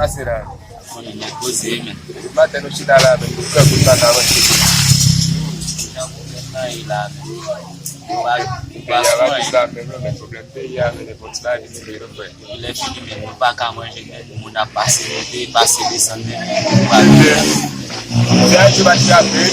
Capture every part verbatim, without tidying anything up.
Pase la. Konnen nèg poze, men. Depi maten nou chita la, men nou fè kout la nan ranche. Jan pwoblèm nan ye la, men. Ou pa, ou pa fè anyen. Peyi a, men, men, pwoblèm peyi a, men, nenpòt la, li mete yo frè. Lè fini, men, nou pa ka manje, men, moun ap pase monte, pase desann, men, nou pa ka. Se a yo bati la, men.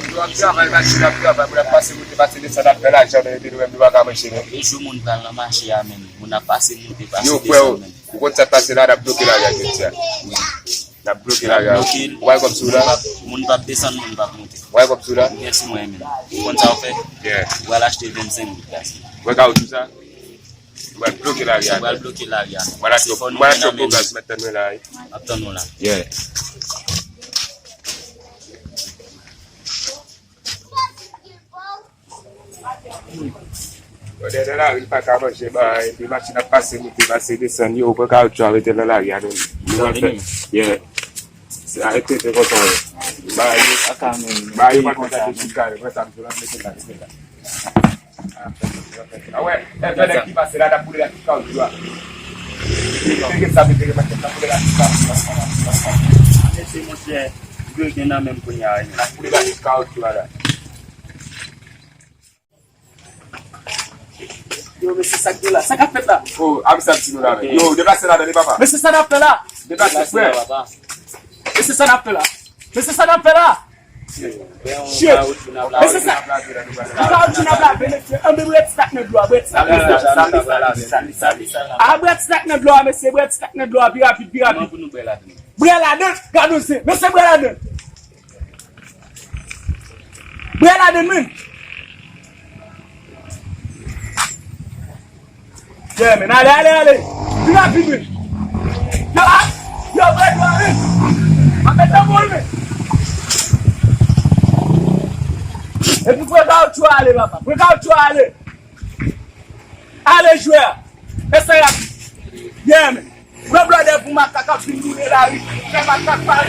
Yo ap travay, machin ap travay, moun ap pase monte, pase desann, ap fè lajan, men, epi nou menm, nou pa ka manje, men. E jou moun pral nan mache a, men. Moun ap pase monte, pase desann, men. Ou konn sa k pase la, n ap bloke lari a jodi a. N ap bloke lari a. Ou wè kòb sou la? Moun p ap desann, moun p ap monte. Ou wè kòb sou la? Ou gen sou mwen, men. Ou konn sa w fè? Yeah. Ou al achte vennsenk goud gaz. Ou wè kawotchou sa? Ou pral bloke lari a. Ou pral bloke lari a. Ou pral achte, ou pral achte yon gwo gaz, m ap tann ou la, wi. M ap tann ou la. Yeah. Yo, dèyè nan lari, li pa ka manje, bay, epi machin ap pase, monte, pase, desann, yo, pran kawotchou a, mete nan lari a, men. Nou pral fè, yeah. Se arete, se konsa, yo. Bay, yo, bay, yo, pa konsa, yo, chita, yo, pran sa, yo, mete la, mete la. A wè, e, fè nèg ki pase la, n ap boule la tout kawotchou a. Mete sa, mete, mete, n ap boule la tout kawotchou a. Mete, monchè, yo gen nan menm kounye a, wi. N ap boule la tout kawotchou a, la. Yo, mesye, sa k gen la? Sa k ap fèt la? Oh, a mesye ap di nou la, men. Yo, deplase ladan li, papa. Mesye, sa n ap fè la? Deplase, frè. Mesye, sa n ap fè la? Mesye, sa n ap fè la? Shit. Mesye, sa, kawotchou n ap lave, mesye. Anben, brèt stak nan dlo a, brèt stak nan dlo a. A, brèt stak nan dlo a, mesye, brèt stak nan dlo a, pi rapid, pi rapid. Brè ladan, gad yon zen, mesye, brè ladan. Brè ladan, men. Yeah, men, ale, ale, ale. Pi rapid, men. Yo, a, yo, brè dlo a, men. M ap met nan bol, men. Epi pran kawotchou a ale, papa. Pran kawotchou a ale. Ale, jwè a. Eseye rapid. Yeah, men. Pran blòdè pou makak ap vin boule lari. Fè makak pa